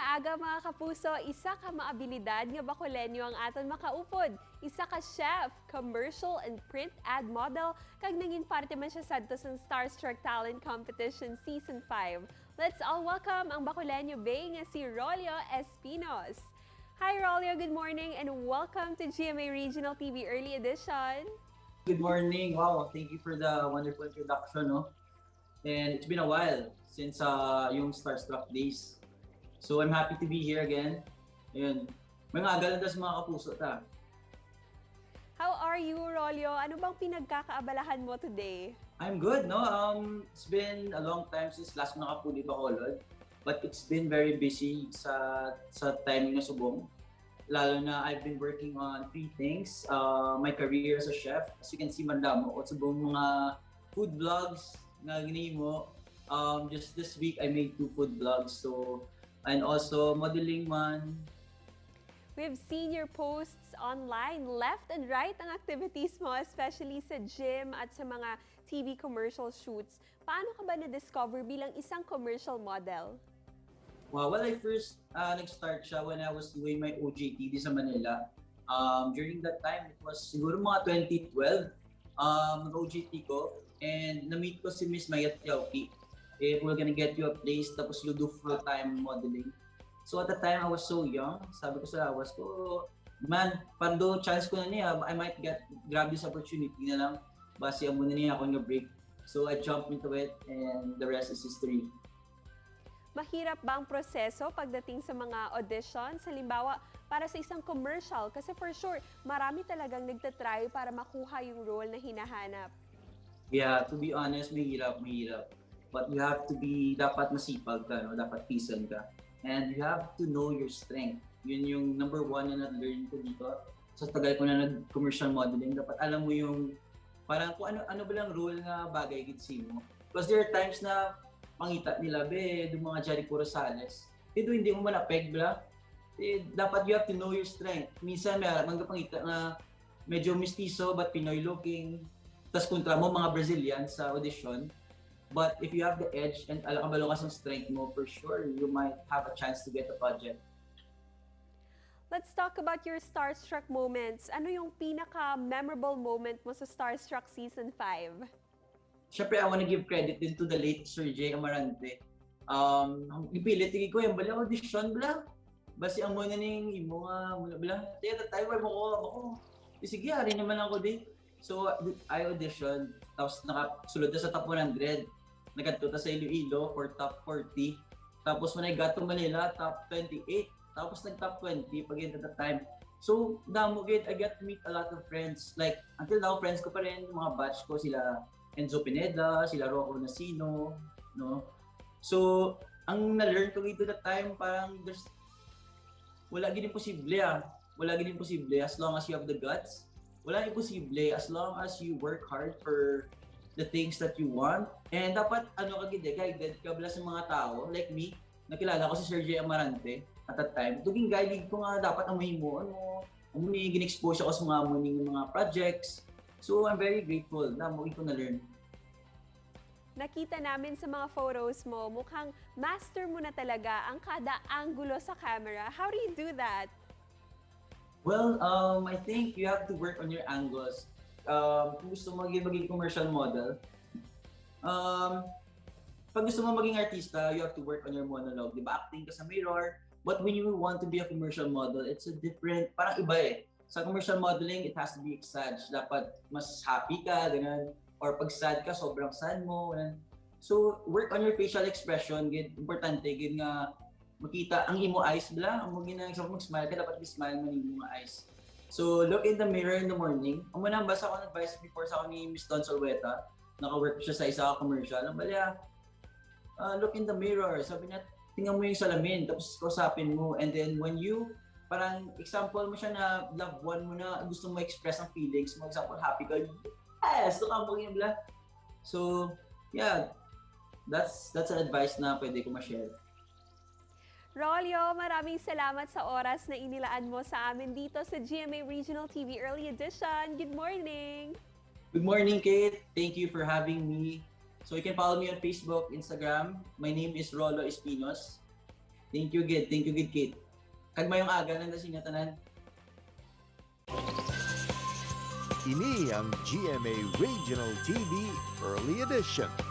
Nga aga, mga kapuso, isa ka maabilidad nga Bacolenyo ang aton makaupod. Isa ka chef, commercial and print ad model, kag nangin parte man siya sadto sa Starstruck Talent Competition Season 5. Let's all welcome ang Bacolenyo Bay nga si Rolio Espinos. Hi, Rolio, good morning and welcome to GMA Regional TV Early Edition. Good morning. Wow, thank you for the wonderful introduction, no? And it's been a while since yung Starstruck days. So I'm happy to be here again. Ayun. Mga aga lang sa mga kapuso ta. How are you, Rolio? Ano bang pinagkakaabalahan mo today? I'm good, no? It's been a long time since last ko nakapuli Bacolod. But it's been very busy sa timing na subong. Lalo na I've been working on three things. My career as a chef. As you can see, mandamo ko subong mga food vlogs nga ginimo. Just this week, I made two food vlogs. So, and also modeling man. We've seen your posts online, left and right ang activities mo, especially sa gym at sa mga TV commercial shoots. Paano ka ba na-discover bilang isang commercial model? Well, I first nag-start siya when I was doing my OJT di sa Manila. During that time, it was siguro mga 2012, nag-OJT ko and na-meet ko si Miss Mayat Yauki. If we're gonna get you a place, tapos you do full-time modeling. So at the time, I was so young. Sabi ko sa lawas ko, "Man, pando chance ko na niya, I might grab this opportunity na lang. Basi amo na niya ako nga break." So I jumped into it and the rest is history. Mahirap ba ang proseso pagdating sa mga auditions? Halimbawa, para sa isang commercial, kasi for sure, marami talagang nagtatry para makuha yung role na hinahanap. Yeah, to be honest, mahirap, mahirap. But you have to be, dapat masipag ka, no? Dapat pisan ka. And you have to know your strength. Yun yung number one na na-learn ko dito. Sa tagal ko na nag-commercial modeling, dapat alam mo yung, parang kung ano, ano ba lang role nga bagay gid mo. Because there are times na pangita nila, be, yung mga Jericho Rosales, ito hindi mo malapeg, bla. Eh, dapat you have to know your strength. Minsan may mga pangita na medyo mestizo but Pinoy looking. Tapos kontra mo mga Brazilian sa audition. But if you have the edge and alam ka ba sa strength mo, for sure, you might have a chance to get a project. Let's talk about your Starstruck moments. Ano yung pinaka-memorable moment mo sa Starstruck Season 5? Siyempre, I wanna give credit din to the late Sir Jay Amarante. Ipilit ko yung bala audition bala. Basi amo na ning imo nga muna bala. Kaya tayo mo ko ako. Eh, sige, ari naman ako din. So, I auditioned, tapos nakasulod na sa top 100. Nagadto ta sa Iloilo for top 40. Tapos when I got to Manila, top 28. Tapos nag-top 20 pag at the time. So, damo gid, I got to meet a lot of friends. Like, until now, friends ko pa rin, mga batch ko, sila Enzo Pineda, sila Rocco Nacino, no? So, ang na-learn ko dito that time, parang there's, wala gid imposible ah. Wala gid imposible as long as you have the guts. Wala imposible as long as you work hard for the things that you want. And dapat ano ka gid eh, guided ka bala sa mga tao like me. Nakilala ko si Sir Jay Amarante at that time. Tuging guide ko nga dapat ang mo ano, amo ni gin-expose ako sa mga muning mga projects. So I'm very grateful na mo ko na learn. Nakita namin sa mga photos mo, mukhang master mo na talaga ang kada anggulo sa camera. How do you do that? Well, I think you have to work on your angles. Kung gusto mo maging commercial model, pag gusto mo maging artista, you have to work on your monologue. Di ba? Acting ka sa mirror. But when you want to be a commercial model, it's a different, parang iba eh. Sa commercial modeling, it has to be exag. Dapat mas happy ka, ganun. Or pag sad ka, sobrang sad mo. Ganun. So, work on your facial expression. Gid, importante, gid nga makita ang imo eyes bla. Ang mo gina example mag-smile ka, dapat smile man yung mga eyes. So, look in the mirror in the morning. Ang muna, basa ko advice before sa ako ni Miss Don Solweta. Naka-work siya sa isa ka commercial. Ang balya, look in the mirror. Sabi niya, tingnan mo yung salamin, tapos kausapin mo. And then when you, parang example mo siya na loved one mo na gusto mo express ang feelings mo. Example, happy ka, yes! Ito ka mo yung bla. So, yeah, that's an advice na pwede ko ma-share. Rolio, maraming salamat sa oras na inilaan mo sa amin dito sa GMA Regional TV Early Edition. Good morning! Good morning, Kate. Thank you for having me. So you can follow me on Facebook, Instagram. My name is Rolo Espinos. Thank you, gid. Thank you, gid, Kate. Kag maayong aga na sa inyo tanan. Ini ang GMA Regional TV Early Edition.